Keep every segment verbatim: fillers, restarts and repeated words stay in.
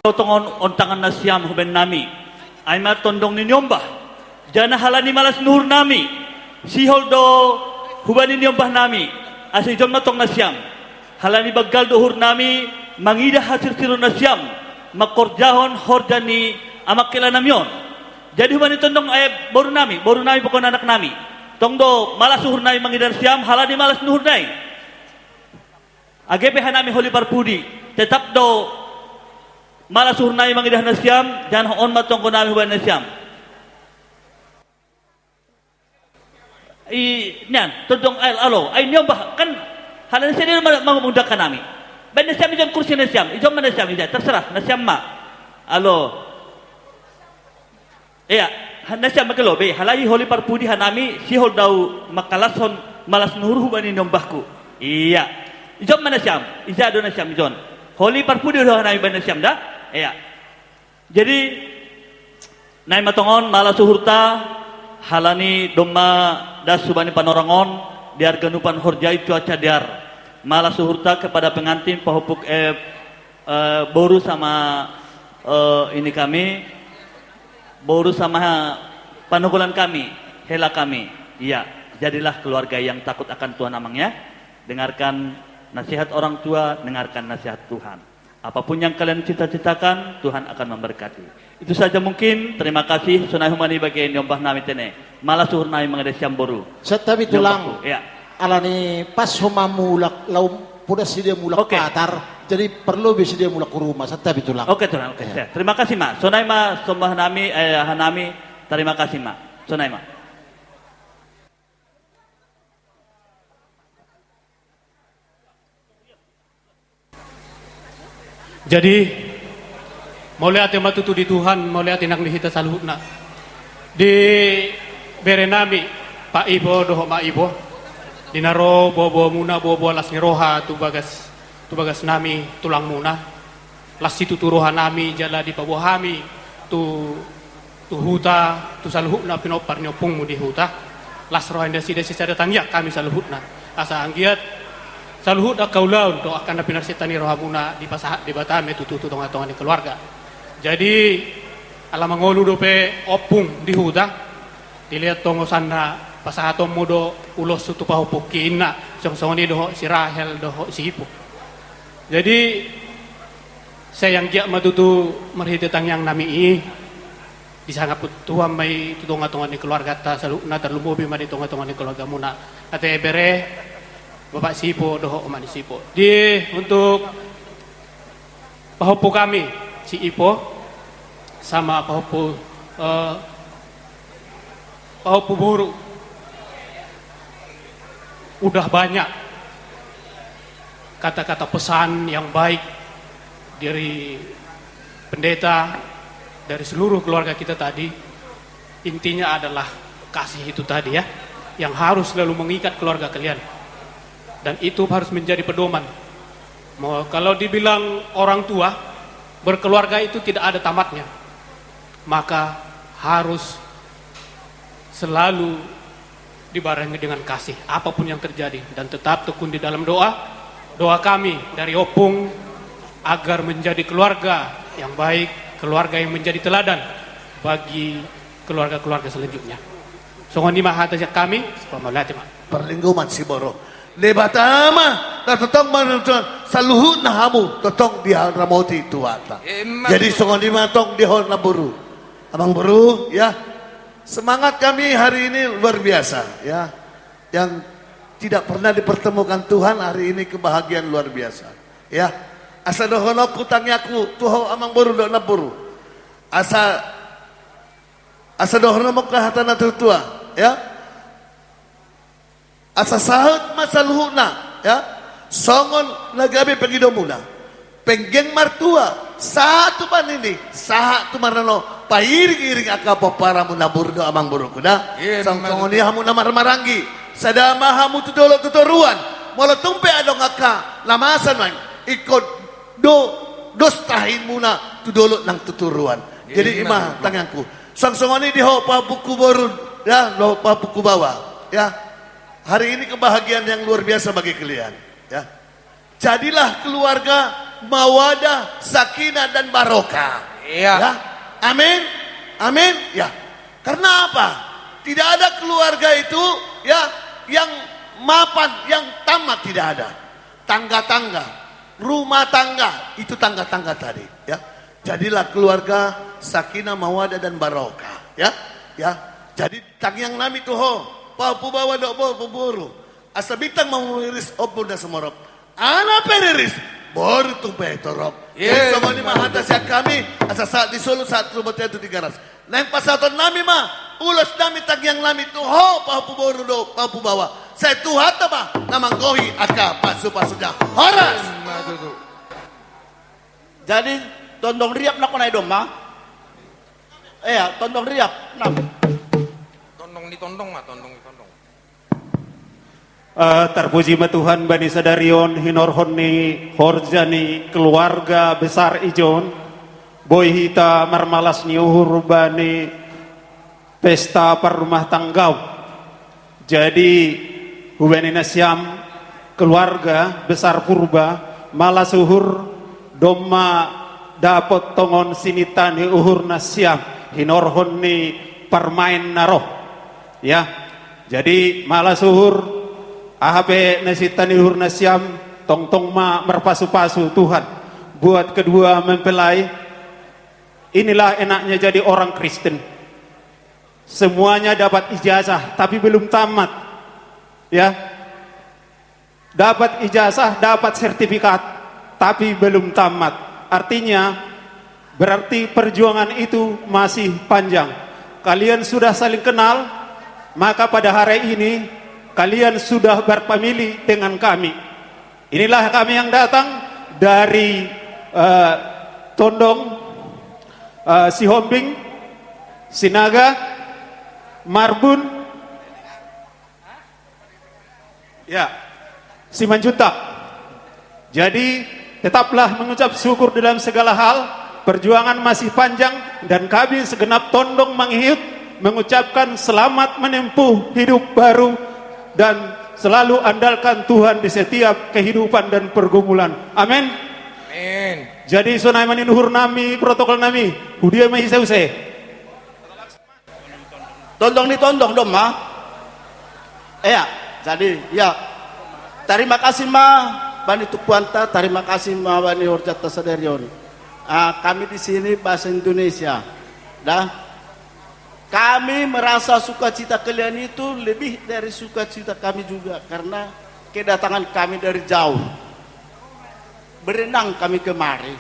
Tongtong on tangan nasiam hubaen nami, ai ma tondong ni niombah. Jala halani malas ni uhur nami, sihol do hubani niombah nami, asa ijon ma tong nasiam. Halani banggal do uhur nami mangidah hasirsirhon nasiam mangkorjahon horja ni amang hela nami on. Jadi hubani tondong, eh, boru nami, boru nami pokokna anak nami, tong do malas uhur nami mangidah nasiam halani malas ni uhur nai. Age pe hanami holi parpudi, tetap do malas uhur nami mangidah nasiam, jala on ma tonggo nami hubaen nasiam. I nian, tondong, ai alo, ai niombah, kan halani sian i ma, ma, mangundangkan nami. Baen nasiam ijon kursi nasiam, ijon ma nasiam, ija, terserah nasiam ma. Alo. Ia, ha-, nasiam ma gelo be, halani holi parpudi hanami, sihol do au manghalashon malas ni uhur hubani niombahku. Ia. Ijon ma nasiam, ija do nasiam ijon. Holi parpudi do hanami baen nasiam da. Ia. Jadi, nai ma tong on malas uhurta, halani domma das hubani panorang on, di arga nupan horja i cuaca dear. Malas uhurta kepada pengantin, pahompu, eh, eh, boru sama, eh, ini kami, boru sama panogolan kami, hela kami. Ia, jadilah keluarga yang takut akan Tuhan, Amang, ya. Dengarkan nasihat orang tua, dengarkan nasihat Tuhan. Apapun yang kalian cita-citakan, Tuhan akan memberkati. Itu saja mungkin. Terima kasih. Sonai hubani bagian niombah nami tene. Malas uhur nami mangidah nasiam boru. Santabi tulang. Niombahku, ya. Alani pas homa mulak, laho poda sidea mulak, oke, patar, jadi parlu be sidea mulak tu rumah, santabi tulang. Oke, tulang, oke. Ya. Terima kasih ma. Sonai ma sombah nami, eh, hanami, terima kasih ma. Sonai ma. Jadi, mauliate ma tutu di Tuhan, mauliate nang di hita saluhutna. Di bere nami, Pak Ipo dohot Mak Ipo, di na ro boaboamuna, boaboa las ni roha tu bagas, tu bagas nami tulangmuna. Las situtu roha nami jala dipaboa hami tu tu huta, tu saluhutna pinompar ni ompungmu di huta. Las roha ni nasida, sisada tangiang hami saluhutna. Asa anggiat saluhut angka ulaon dohot angka na pinarsinta ni rohamuna dipasahat Debata ma i tutu tu tongatonga ni keluarga. Jadi, ala mangolu dope ompung di huta, dilehon tongosanna pasahatonmu do ulos tu pahompungki, inna, songon i dohot si Rahel dohot si Ipo. Jadi, sai anggiat ma tutu marhite tangiang nami i, disangap Tuhan ma i tu tongatonga ni keluarganta saluhutna, tarlumobi ma di tongatonga ni keluargamuna. Ate bere, Bapak si Ipo dohot Omak ni si Ipo. Di, untuk pahompu kami, si Ipo, sama pahompu, eh, pahompu boru. Udah banyak kata-kata pesan yang baik dari pendeta, dari seluruh keluarga kita tadi. Intinya adalah kasih itu tadi, ya, yang harus selalu mengikat keluarga kalian. Dan itu harus menjadi pedoman. Mau, kalau dibilang orang tua, berkeluarga itu tidak ada tamatnya. Maka harus selalu dibarengi dengan kasih, apapun yang terjadi, dan tetap tekun di dalam doa. Doa kami dari ompung agar menjadi keluarga yang baik, keluarga yang menjadi teladan bagi keluarga-keluarga selanjutnya. Songon i ma hata sian hami, mauliate ma. Parlinggoman siborok. Debata ma na tongtong manonton saluhutna hamu tongtong diramoti Tuhanta. Emang. Jadi songon i ma tong di ho namboru. Amang boru, ya. Semangat kami hari ini luar biasa, ya. Yang tidak pernah dipertemukan Tuhan, hari ini kebahagiaan luar biasa, ya. Asa dohononku tangiangku tu ho amang boru dohot namboru. Asa, asa dohononku hata natuatua, ya. Asa sahat ma saluhutna, ya. Songon na gabe pangidoanmuna. Penggeng martua, sahat tu parnini, sahat tu parnono, pairingiring angka pomparanmuna boru dohot amang boruku da. Songon i hamu na marhahamaranggi, sada ma hamu tu dolok tu toruan. Molo tung pe adong angka na masa nuaeng, ingkon do dos tahinmuna tu dolok nang tu toruan. Jadi i ma tangiangku. Songon i di ho pahompuku boru, ya, ho pahompuku baoa, ya. Hari ini kebahagiaan yang luar biasa bagi kalian, ya. Jadilah keluarga mawadah, sakinah dan barokah. Iya. Ya. Amin. Amin. Ya. Karena apa? Tidak ada keluarga itu, ya, yang mapan, yang tamat, tidak ada. Tangga-tangga, rumah tangga, itu tangga-tangga tadi, ya. Jadilah keluarga sakinah, mawadah dan barokah, ya. Ya. Jadi tangiang nami tu ho, pahompu baoa dohot pahompu boru. Asa bintang mamuriris, ombun na sumorop. Anak pe riris, boru tu pe torop. Iya. Jadi songon i ma hata sian hami, asa sahat di solu, sahat tu bontean, tu Tigaras. Naeng pasahaton nami ma ulos nami, tangiang nami tu ho, pahompu boru dohot pahompu baoa. Sai Tuhanta ma na manggohi angka pasupasuna. Horas. Ima tutu. Jadi tondong riap na hona i domma. Iya, tondong riap. Nah. Tondong ni tondong ma, tondong ni tondong. Eh, tarpuji ma Tuhan bani sadari on, hinorhon ni horja ni keluarga besar ijon, boi hita marmalas ni uhur bani pesta parrumahtanggaon. Jadi, hubani nasiam keluarga besar Purba, malas uhur, domma dapot tongon sininta ni uhur nasiam, hinorhon ni parmaen na ro. Ya, jadi malas uhur, aha pe na sininta ni uhur nasiam, tongtong ma marpasupasu Tuhan. Buat kedua mempelai, inilah enaknya jadi orang Kristen. Semuanya dapat ijazah, tapi belum tamat. Ya. Dapat ijazah, dapat sertifikat, tapi belum tamat. Artinya, berarti perjuangan itu masih panjang. Kalian sudah saling kenal, maka pada hari ini kalian sudah berfamili dengan kami. Inilah kami yang datang dari, eh, Tondong, eh, Sihombing, Sinaga, Marbun, ya, Simanjuntak. Jadi, tetaplah mengucap syukur dalam segala hal. Perjuangan masih panjang, dan kami segenap Tondong Mangihut mengucapkan selamat menempuh hidup baru dan selalu andalkan Tuhan di setiap kehidupan dan pergumulan. Amin. Amin. Jadi, sonai ma nian uhur nami, protokol nami, hudia ma hita use. Tondong ni tondong domma. Iya, jadi, ya. Tarima kasih ma bani tumpuanta, tarima kasih ma bani horjanta sadari on. Ah, kami di sini bahasa Indonesia. Dah. Kami merasa sukacita kalian itu lebih dari sukacita kami juga, karena kedatangan kami dari jauh. Berenang kami kemari.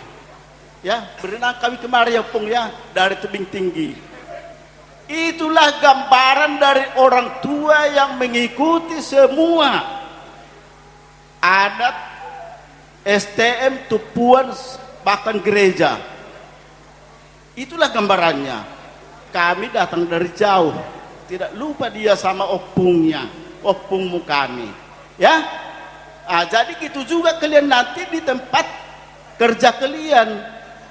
Ya, berenang kami kemari, ya, Pung, ya, dari tebing tinggi. Itulah gambaran dari orang tua yang mengikuti semua adat, S T M, tumpuan, bahkan gereja. Itulah gambarannya. Kami datang dari jauh. Tidak lupa dia sama ompungnya, ompungmu kami. Ya? Ah, jadi gitu juga kalian nanti di tempat kerja kalian.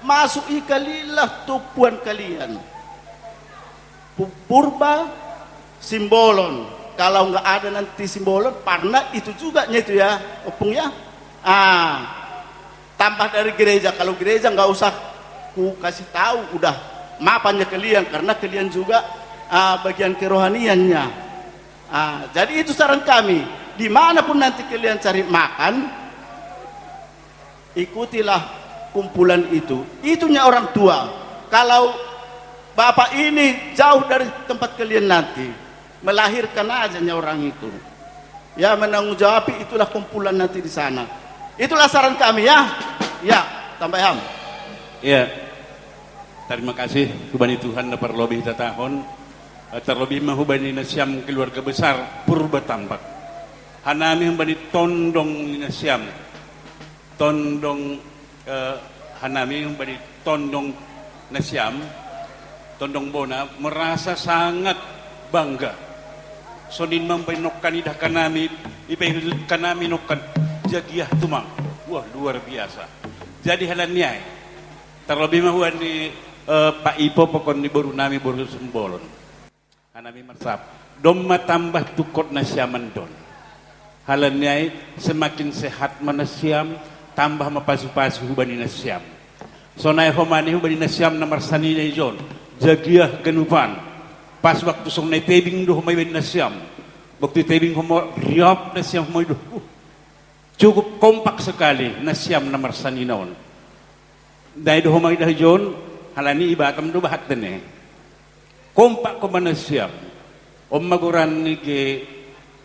Masuki kalianlah tumpuan kalian. Pu-, Purba Simbolon. Kalau nggak ada nanti Simbolon, Parna itu juga nya itu ya, Ompung ya. Ah, tambah dari gereja. Kalau gereja nggak usah ku kasih tahu, udah mapan nya kalian, karena kalian juga, ah, bagian kerohaniannya. Ah, jadi itu saran kami, dimanapun nanti kalian cari makan, ikutilah kumpulan itu. Itunya orang tua. Kalau bapak ini jauh dari tempat kalian nanti, melahirkan aja nya orang itu. Ya, menanggung jawab, itulah kumpulan nanti di sana. Itulah saran kami ya. Ya, tambah ham. Iya. Tarima kasih hubani Tuhan na parlobei hita tahon. Eh, tarlobei ma hubani nasiam keluarga besar Purba Tampak. Hanami hubani tondong ni nasiam. Tondong, eh, hanami hubani tondong nasiam, tondong bona, merasa sangat bangga. Songon i ma hubani nongkan, idah hanami, ipe hanami nongkan, jagiah tumang. Wah, luar biasa. Jadi halani ai, tarlobei ma hubani, eh, Pak Ipo, pokok ni boru nami, boru Simbolon. Hanami marsahap. Domma tambah tungkot nasiam annon. Halani ai semakin sehat ma nasiam, Tambah ma pasu-pasu hubani nasiam. Sonai homa ni hubani nasiam na marsanina ijon. Jagia ganupan. Pas waktu sonai tebing do homa ibani nasiam. Waktu tebing homa riap nasiam homa ido. Uh, cukup kompak sekali nasiam na marsanina on. Ndai do homa idah ijon, halani i Batam do bahat dene. Kompak homa nasiam. On ma goran ni ge,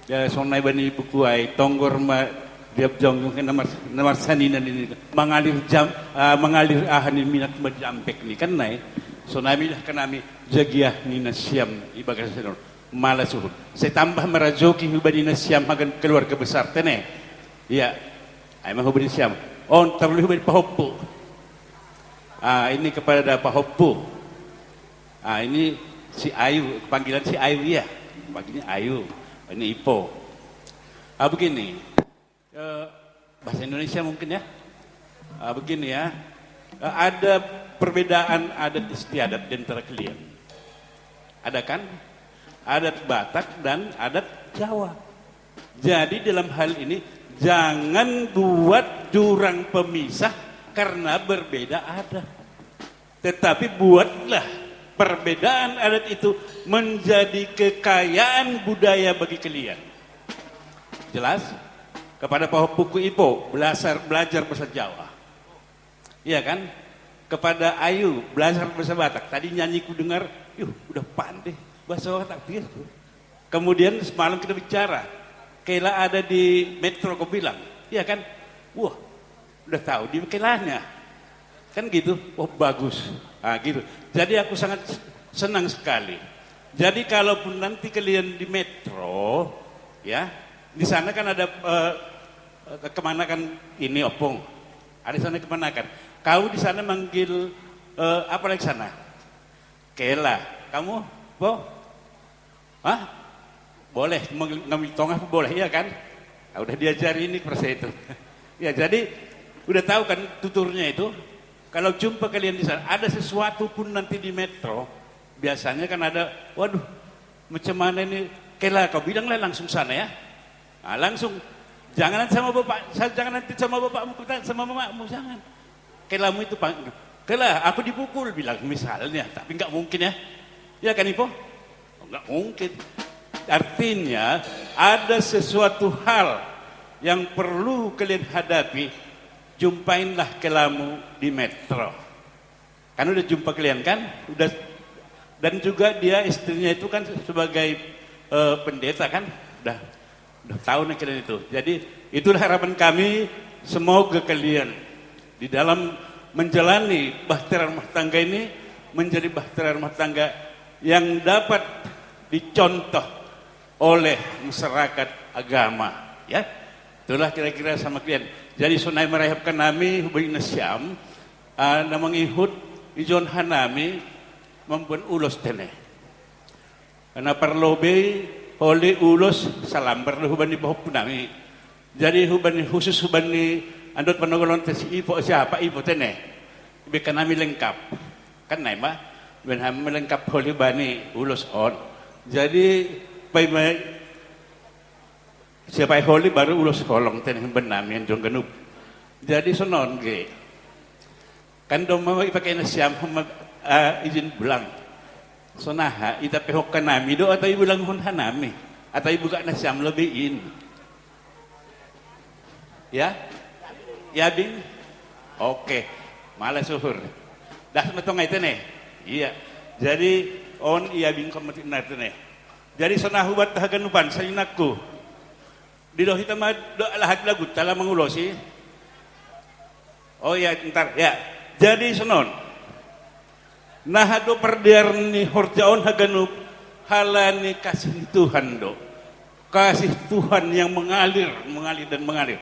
ya, sonai bani buku ai, tonggor ma diap jongjong na mar-, na marsanina ni, mangalir jam, ah, mangalir aha ni minat ma jampek ni kan nai. Sonai midah kanami jagia ni nasiam i bagas senon. Mala suhut. Sai tambah marajoki hubani nasiam hagan keluarga besar tene. Iya. Ai ma hubani siam. On, tarlumobi hubani pahompu. Ah, ini kepada pahompu. Ah, ini si Ayu, panggilan si Ayu ya. Panggilannya Ayu. Ini Ipo. Ah, begini. Eh, bahasa Indonesia mungkin ya. Ah, begini ya. Eh, ada perbedaan adat istiadat di antara kalian. Ada kan? Adat Batak dan adat Jawa. Jadi dalam hal ini jangan buat jurang pemisah karena berbeda adat. Tetapi buatlah perbedaan adat itu menjadi kekayaan budaya bagi kalian. Jelas? Kepada pahompuku Ipo, belajar, belajar bahasa Jawa. Iya kan? Kepada Ayu, belajar bahasa Batak. Tadi nyanyi ku dengar, yuh, udah pandai bahasa Batak, pikir ku. Kemudian semalam kita bicara, Kela ada di Metro, kau bilang, iya kan? Wah, udah tahu di Kelanya. Kan gitu, oh bagus. Ah, gitu. Jadi aku sangat senang sekali. Jadi kalaupun nanti kalian di Metro, ya, di sana kan ada, eh, eh, kemanakan ini Opung. Ada di sana kemanakan. Kau di sana manggil, eh, apa lagi sana? Kela. Kamu, Po? Hah? Boleh, manggil, manggil Tonga pun boleh, iya kan? Ah, udah diajari ini perse itu. Ya, jadi udah tahu kan tuturnya itu. Kalau jumpa kalian di sana, ada sesuatu pun nanti di Metro, biasanya kan ada, waduh, macam mana ini? Kela, kau bilanglah langsung sana ya. Ah, langsung. Jangan nanti sama bapak, sa-, jangan nanti sama bapakmu, kau tanya sama mamamu, jangan. Kelamu itu pang-, Kela, aku dipukul, bilang misalnya, tapi nggak mungkin ya. Ya kan, Ipo? Nggak mungkin. Artinya, ada sesuatu hal yang perlu kalian hadapi, jumpainlah Kelamu di Metro. Kan udah jumpa kalian kan? Udah, dan juga dia istrinya itu kan sebagai, eh, pendeta kan? Udah, udah tahu nih kalian itu. Jadi itulah harapan kami, semoga kalian di dalam menjalani bahtera rumah tangga ini menjadi bahtera rumah tangga yang dapat dicontoh oleh masyarakat agama, ya. Itulah kira-kira sama kalian. Jadi sonai marehap hanami hubani nasiam, ah, na mangihut ijon hanami mamboan ulos tene. Na parlobei holi ulos salambar do hubani pahompu nami. Jadi hubani khusus hubani andot panogolan te si Ipo, siapa Ipo tene. Baen hanami lengkap. Kan nai ma, baen hanami lengkap holi bani ulos on. Jadi paima siapa holi baru ulos holong tene hubani nami anjong ganup. Jadi sonon ge. Kan domma ipake nasiam homa, eh, izin pulang. Sonaha, itapehon hanami do atau ibulanghon hanami? Atau ibuka nasiam lobei in? Ya? Iabing? Oke. Mala suhur. Das ma tonga i tene. Iya. Jadi on iabingkon ma tene. Jadi sonaha hubuat haganupan sainangku. Dilo hita ma do lahat laguta laho mangulosi. Oh ya, ntar ya. Jadi sonon. Naha do pardear ni horja on haganup, halani kasih ni Tuhan do. Kasih Tuhan yang mengalir, mengalir dan mengalir.